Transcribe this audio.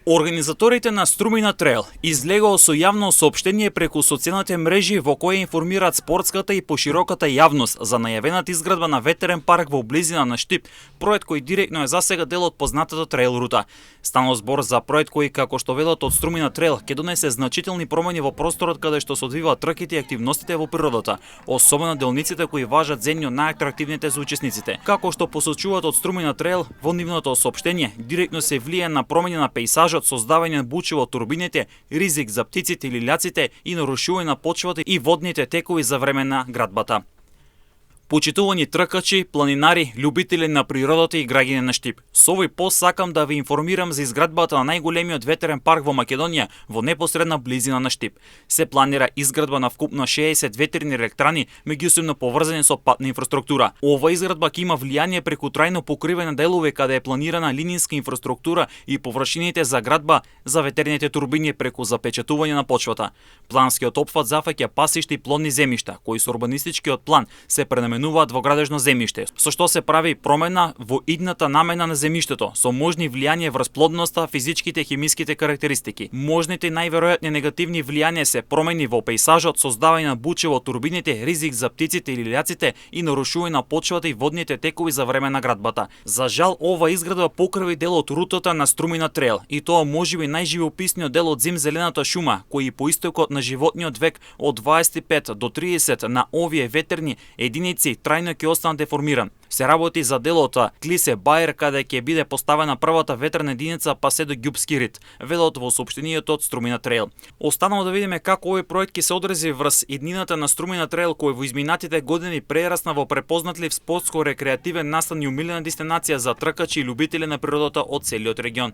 Организаторите на Струмина Трейл излегоа со јавно соопштение преку социјалните мрежи во кое информираат спортската и пошироката јавност за најавената изградба на ветерен парк во близина на Штип, проект кој директно е засега дел од познатата трейл рута. Станува збор за проект кој, како што велат од Струмина Трейл, ќе донесе значителни промени во просторот каде што се одвиваат трките и активностите во природата, особено делниците кои важат за едни од најатрактивните за учесниците. Како што посочуваат од Струмина Трейл, во нивното соопштение директно се влие на промени на пејзажот, создавање на бучи во турбините, ризик за птиците и лилјаците и нарушување на почвата и водните текови за време на градбата. Почитувани тркачи, планинари, љубители на природата и граѓани на Штип. Со овој пост сакам да ви информирам за изградбата на најголемиот ветерен парк во Македонија во непосредна близина на Штип. Се планира изградба на вкупно 60 ветерни електрани, меѓусебно поврзани со патна инфраструктура. Ова изградба ќе има влијание преку трајно покривени делови каде е планирана линијска инфраструктура и површините за градба за ветерните турбини преку запечатување на почвата. Планскиот опфат зафаќа пасишта и плодни земјишта, кои со урбанистичкиот план се пренаменуваат во градежно земјиште, со што се прави промена во идната намена на земјиштето, со можни влијанија врз плодноста, физичките и хемиските карактеристики. Можните најверојатни негативни влијанија се промени во пејзажот, создавање на бучи во турбините, ризик за птиците и лилјаците и нарушување на почвата и водните текови за време на градбата. За жал, ова изградба покрива дел од рутата на Струмина Трейл, и тоа можеби најживописниот дел од зимзелената шума, кој по истекот на животниот век од 25 до 30 на овие ветерни единици трајно ќе остане деформиран. Се работи за делот Клисе Бајер, каде ќе биде поставена првата ветерна единица па се до Ѓупски рид, велот во соопштението од Струмина Трейл. Останало да видиме како овој проект ќе се одрази врз иднината на Струмина Трейл, кој во изминатите години прерасна во препознатлив спортско-рекреативен настан и умилена дестинација за тркачи и љубители на природата од целиот регион.